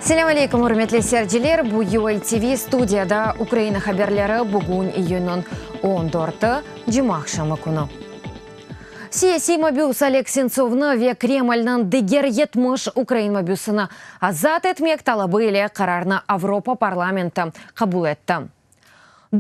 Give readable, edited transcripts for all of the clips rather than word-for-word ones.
Selâm aleykum, ürmetli seyirciler! Bu UATV studiyada Ukraina haberleri bugün iyünniñ on dörtü, cumaaqşamı künü. Siyasiy mabüs Oleg Sentsovnı ve Kremlniñ diger 70 ukrain mabüsini azat etmek talabı ile qararnı Avropa parlamenti qabul etti.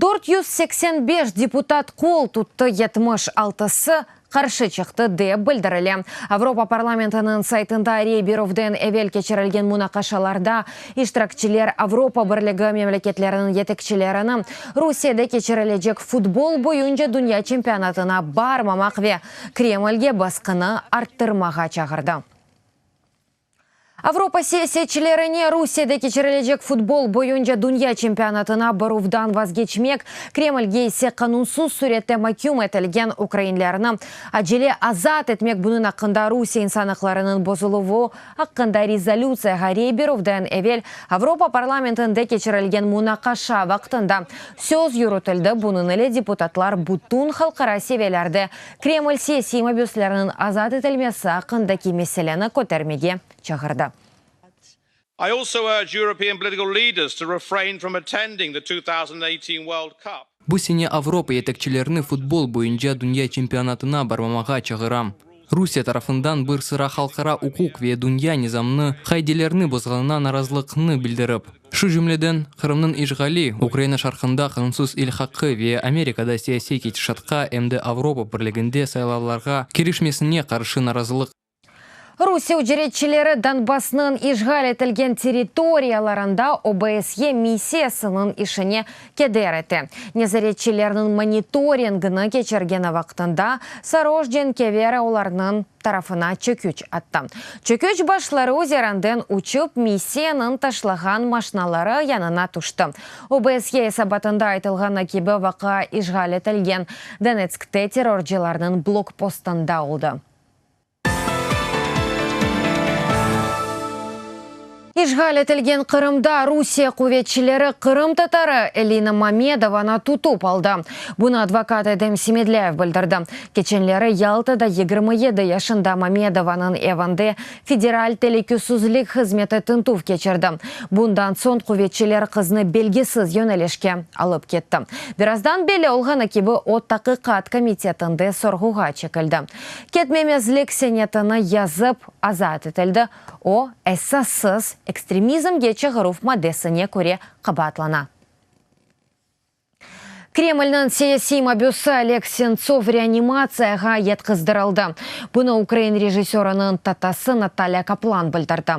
485 deputat qol tuttı, 76-sı qarşı çıqtı, dep bildirile Avropa parlamentiniñ saytında. Rey berüvden evel keçirilgen munaqaşalarda iştirakçiler Avropa Birligi memleketleriniñ yetekçilerini Rusiyede keçirilecek futbol boyunca dünya çempionatına barmamaq ve Kremlge basqını arttırmağa çağırdı. Avropa siyasetçilerine Rusiyede keçirilecek futbol boyunca dünya çempionatına baruvdan vazgeçmek, Kremlge ise qanunsız sürette maküm etilgen ukrainlerni acele azat etmek bunıñ aqqında Rusiye insan aqlarınıñ bozuluvı aqqında rezolütsiyağa rey berüvden evel Avropa parlamentinde keçirilgen munaqaşa vaqtında söz yürütildi, bunıñ ile deputatlar bütün halqara seviyelerde Kreml siyasiy mabüslerniñ azat etilmesi aqqındaki meseleni kötermege çağırdı. I also urge European political leaders to refrain from attending the 2018 World Cup. Bu sene Avropa yetekçilerini futbol boyunca dünya çempionatına barmamağa çağıram. Rusiye tarafından bir sıra halqara uquq ve dünya nizamını, qaidelerini bozğanına narazılıqnı bildirip. Şu cümleden, Qırımnıñ işğali, Ukraina şarqında qanunsız ilhaqı ve Amerikada siyasiy ketişatqa em de Avropa Birliginde saylavlarğa kirişmesine qarşı narazılıq. Rusiye ücretçileri Donbassnıñ işğal etilgen territoriyalarında OBSYE missiyasınıñ işine keder ete. Nezaretçilerniñ monitoringini keçirgeni vaqtında saroş cenkâver olarnıñ tarafına çöküç attı. Çöküç başları üzerinden uçıp, missiyanıñ taşlağan maşnaları yanına tüşti. OBSYE esabatında aytılğanı kibi, vaqia işğal etilgen Donetskte terrorcılarnıñ blokpostında oldı. İşğal etilgen Qırımda Rusiye quvetçileri qırımtatarı Elina Mamedovanı tutıp aldı. Bunı advokat Edem Semedlâyev bildirdi. Keçenleri Yaltada 27 yaşında Mamedovanıñ evinde Federal telükesizlik hızmeti tintüv keçirdi. Bundan soñ quvetçiler qıznı belgisiz yönelişke alıp ketti. Birazdan belli olğanı kibi, o, Taqiqat komitetinde sorğuğa çekildi. Ketmemezlik senetini yazıp, azat etildi. O, esassız ekstremizmge çağıruv maddesine köre qabaatlana. Kremlniñ siyasiy mabüsi Oleg Sentsov reanimatsiyağa yatqızdırıldı. Bunı ukrain rejissörınıñ tatası Natalya Kaplan bildirdi.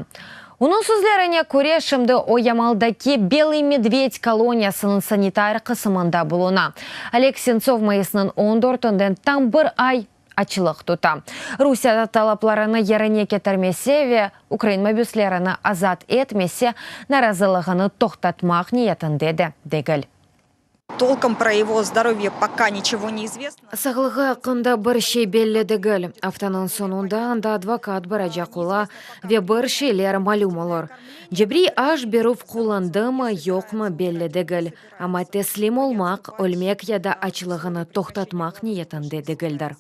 Onıñ sözlerine köre, şimdi o Yamaldaki Belıy medved koloniyasınıñ sanitar qısımında buluna. Oleg Sentsov mayısnıñ on dörtünden tam bir ay açlıq tuta. Rusiye talaplarını yerine ketirmese ve ukrain mabüslerini azat etmese, narazılığını toqtatmaq niyetinde de degil. Толком про его здоровье пока ничего не известно. Sağlığı aqqında bir şey belli degil. Aftanıñ soñunda anda advokat baracaq ola ve bir şeyler malüm olur. Cebriy aş berüv qullandımı, yoqmı belli degil. Amma teslim olmaq, ölmek ya da açlığını toqtatmaq niyetinde degildir.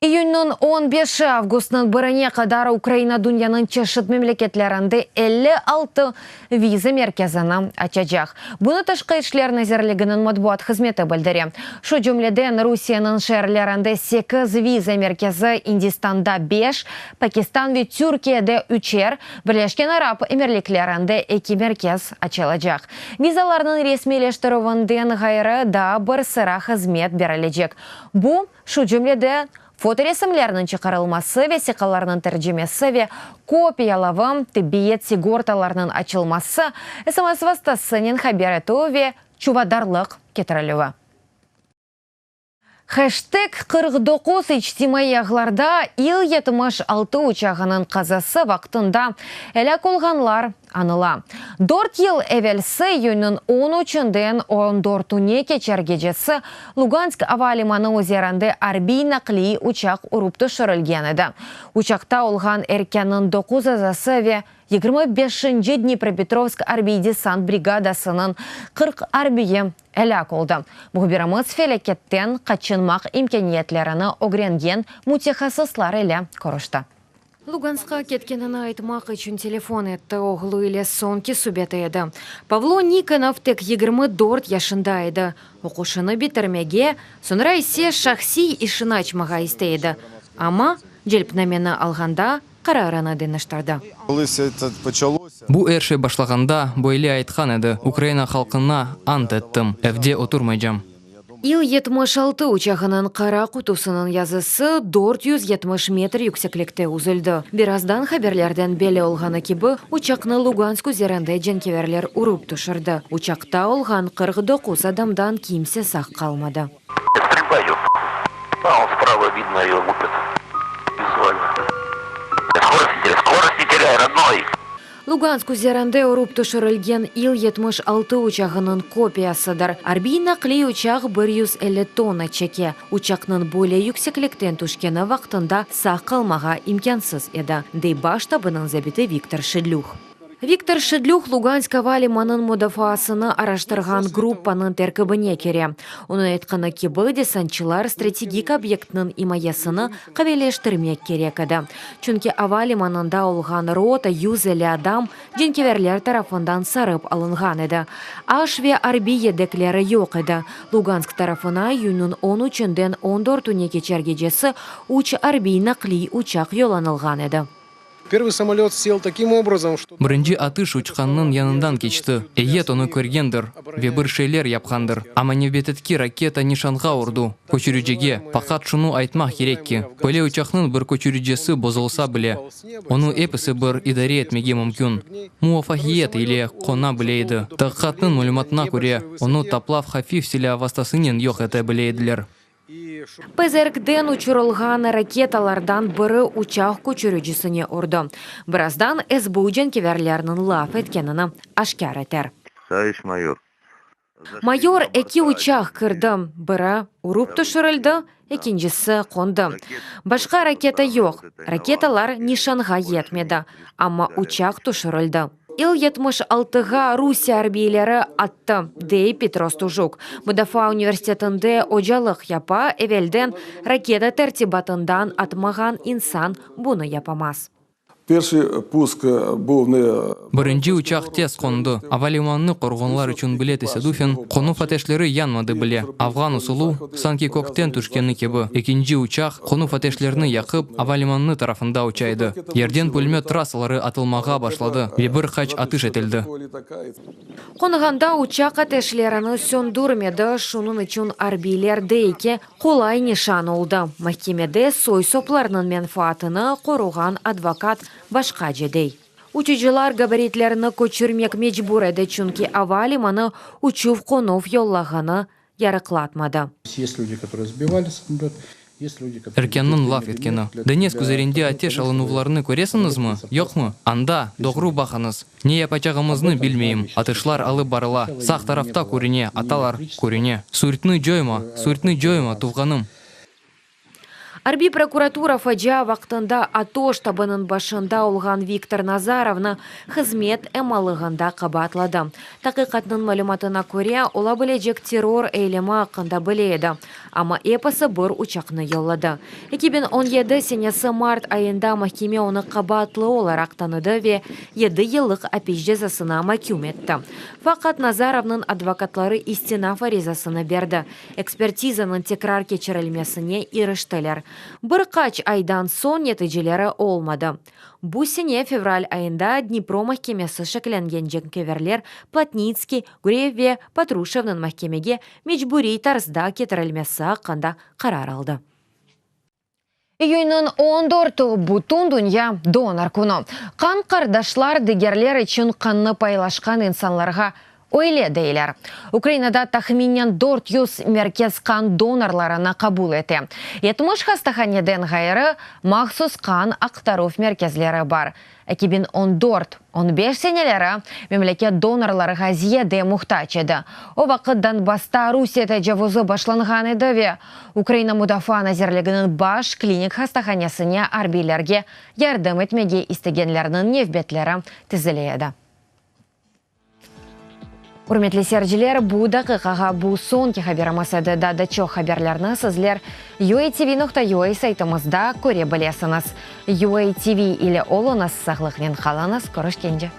İyünniñ on beşi avgustnıñ birine qadar Ukraina dünyanıñ çeşit memleketlerinde 56 viza merkezini açacaq. Bunı Tışqı işler nazirliginiñ matbuat hızmeti bildire. Şu cümleden, Rusiyeniñ şeerlerinde sekiz viza merkezi, İndistanda beş, Pakistan ve Türkiyede üçer, Birleşken Arap Emirliklerinde eki merkez açılacaq. Vizalarnıñ resmiyleştirüvinden ğayrı, daa bir sıra hızmet berilecek. Bu, şu cümleden, fotoresimlerniñ çıqarılması, vesiqalarnıñ tercimesi ve kopiyalavı, tibbiyet sigortalarınıñ açılması, SMS vastasınen haber etüv ve çuvadarlıq ketirilüvi. Heşteg 49 içtimaiy ağlarda İl-76 uçağınıñ qazası vaqtında elâk olğanlar añıla. Dört yıl evelsi iyünniñ on üçünden on dörtüne keçer gecesi Lugansk ava limanı üzerinde arbiy naqliy uçaq urıp tüşürilgen edi. Uçaqta olğan erkânıñ doquz azası ve Yigirmi beşinci Dnipropetrovsk arbiy-desant brigadasınıñ 40 arbiyi elâk oldı. Mühbirimiz felâketten qaçınmaq imkâniyetlerini ögrengen mütehassıslar ile körüşti. Luganskqa ketkenini aytmaq içün telefon etti, oğlu ile soñki subeti edi. Pavlo Nikonov tek 24 yaşında edi, oquşını bitirmege, soñra ise şahsiy işini açmağa istey edi, amma celpnameni alğanda qararını deñiştirdi. Bu er şey başlağanda böyle aytqan edi, Ukraina halqına ant ettim, evde oturmaycam. İl-76 uçağınıñ qara qutusınıñ yazısı 470 metr yükseklikte üzüldi. Birazdan haberlerden belli olğanı kibi, uçaqnı Lugansk üzerinde cenkeverler urıp tüşürdi. Uçaqta olğan 49 adamdan kimse sağ qalmadı. Lugansk üzerinde urıp tüşürilgen İl-76 uçağınıñ kopiyasıdır. Arbiy naqliy uçaq 150 tonna çeke. Uçaqnıñ böyle yükseklikten tüşkeni vaqtında sağ qalmağa imkânsız edi, dey baş ştabınıñ zabiti Viktor Şedlüh. Viktor Şedlüh Lugansk ava limanıñ mudafaasını araştırğan gruppanıñ terkibine kire. Onıñ aytqanı kibi, desantçılar strategik obyektniñ imayesini qaviyleştirmek kerek edi, çünki ava limanında olğan rota 150 adam cenkeverler tarafından sarıp alınğan edi. Aş ve arbiy yedekleri yoq edi. Lugansk tarafına iyünniñ on üçünden on dörtüne keçer gecesi üç arbiy naqliy uçaq yollanılğan edi. Pervıy samolöt sel takim obrazom, çto. Birinci atış uçqannıñ yanından keçti. Eyyet onı körgendir ve bir şeyler yapqandır. Amma nevbetteki raketa nişanğa urdı, köçüricige. Faqat şunı aytmaq kerek ki, böyle uçaqnıñ bir köçüricisi bozulsa bile, onı episi bir idare etmege mümkün. Muvafaqiyet ile qona bile edi. Taqiqatnıñ malümatına köre, onı taplav hafif silâ vastasınen yoq ete bile ediler. PZRK-den uçurılğan raketalardan biri uçaq köçüricisine urdı. Birazdan SBU cenkeverlerniñ laf etkenini aşkâr eter. Tovarişç mayor. Mayor, eki uçaq kirdi, biri urıp tüşürildi, ekincisi qondı. Başqa raketa yoq, raketalar nişanğa yetmedi, amma uçaq tüşürildi. İl-76-ğa Rusiye arbiyleri attı, dey Petro Stujuk. Mudafaa universitetinde ocalıq yapa, evelden raketa tertibatından atmağan insan bunı yapamaz. Perşıy pusk buv ne. Birinci uçaq tez qondı. Avalimanını qoruğanlar içün bile tesadüfen, qonuv ateşleri yanmadı bile. Afğan usulı, sanki kökten tüşkeni kibi, ekinci uçaq, qonuv ateşlerini yaqıp, avalimanı tarafında uça edi. Yerden pulmöt trassaları atılmağa başladı ve bir qaç atış etildi. Qonğanda uçaq ateşlerini söndürmedi, şunıñ içün arbiyler dey ki, qolay nişan oldı. Mahkemede soy-soplarnıñ menfaatını qoruğan advokat başqace dey. Uçucılar gabaritlerini köçürmek mecbur edi, çünki ava limanı uçuv-qonuv yollağını yarıqlatmadı. Erkânniñ laf etkeni. Donetsk üzerinde ateş alınuvlarını köresiñizmi, yoqmı? Anda, doğru baqıñız. Ne yapacağımıznı bilmeyim. Atışlar alıp barıla. Sağ tarafta körüne, atalar, körüne. Sürtni coyma, sürtni coyma, tuvğanım. Arbiy prokuratura facia vaqtında ATO ştabınıñ başında olğan Viktor Nazarovnı hızmet emalığında qabaatladı. Taqiqatnıñ malümatına köre, ola bilecek terror eylemi aqqında bile edi, amma episi bir uçaqnı yolladı. 2017 senesi mart ayında mahkeme onı qabaatlı olaraq tanıdı ve yedi yıllıq apis cezasına maküm etti. Faqat Nazarovnıñ advokatları istinaf arizasını berdi. Ekspertizanıñ tekrar keçirilmesine iriştiler. Bir qaç aydan soñ neticeleri olmadı. Bu sene fevral ayında Dnipro mahkemesi şeklengen cenkeverler Plotnitskiy, Gureyev ve Patruşevniñ mahkemege mecburiy tarzda ketirilmesi aqqında qarar aldı. İyünniñ on dörtü, bütün dünya donor künü. Qan qardaşlar digerler içün qannı paylaşqan insanlarğa öyle deyler. Ukrainada tahminen 400 merkez qan donorlarını qabul ete. 70 hastahaneden ğayrı, mahsus qan aqtaruv merkezleri bar. 2014, on beş seneleri memleket donorlarğa ziyade muhtac edi. O vaqıt Donbassta Rusiye tecavuzı başlanğan edi ve Ukraina Mudafaa nazirliginiñ baş klinik hastahanesine arbiylerge yardım etmege istegenlerniñ nevbetleri tizile edi. Ürmetli seyirciler, bu daqiqağa bu soñki haberimiz edi. Daa da çoq haberlerni sizler UATV.UA saytımızda köre bilesiñiz. UATV ile oluñız, sağlıqnen qalıñız, körüşkence!